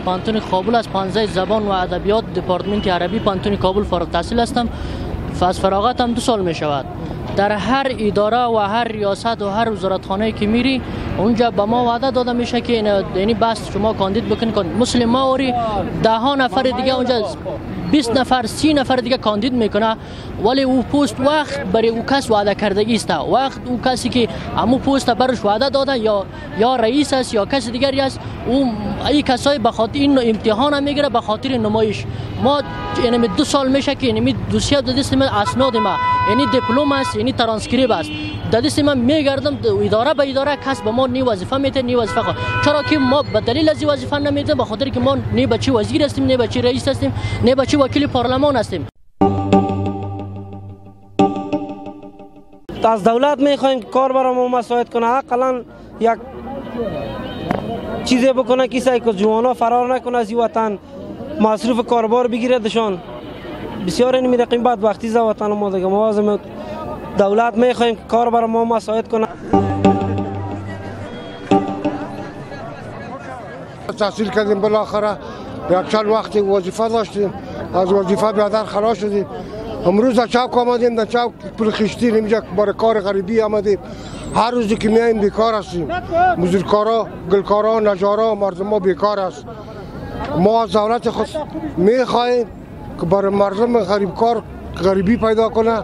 پوهنتون کابل از 15 زبان و ادبیات دپارتمنت عربی پوهنتون کابل فارغ التحصیل هستم. از فراغتم 2 سال می شود. در هر اداره و هر ریاست و هر وزارتخانه که میری اونجا به ما وعده داده میشه که یعنی بس شما کاندید بکن. مثل ما اوری 10 نفر دیگه اونجا 20 نفر 30 نفر دیگه کاندید میکنه، ولی او پست وقت برای او کس وعده کردگی است. وقت او کسی که امو پست برش وعده داده یا رئیس است یا کس دیگری است، او ای کسای به خاطر این امتحان میگیره به خاطر نمایش. ما یعنی 2 سال میشه که یعنی دوسیه د دست ما اسناد ما یعنی دیپلم است یعنی ترانسکریب است د دست ما میگردم اداره به اداره، کس به ما نی وظیفه میده نی وظیفه خو. چرا که ما به دلیل از وظیفه نمیده، به خاطر که ما نی بچی وزیر هستیم، نی بچی رئیس هستیم، نی بچی وکیل پارلمان هستیم. از دولت میخوایم که کار برای ما مساعد کنه، حداقل یک چیزی بکنه که سعی که جوانا فرار نکنه از این وطن، مصروف کاربار بگیره دشان. بسیار این میرقیم بدبختی ز وطن ما دیگه. ما از دولت میخوایم که کار برای ما مساعد کنه. تحصیل کردیم، بالاخره یک چند وقتی وظیفه داشتیم، از وظیفه بیادر خلاص شدیم. امروز در چوک آمدیم، در چوک پول خشتی اینجا برای کار غریبی آمدیم. هر روزی که میایم بیکار هستیم. مزدورکارا، گلکارا، نجارا، مردم ما بیکار است. ما از دولت خود میخواهیم که برای مردم غریبکار غریبی پیدا کنه.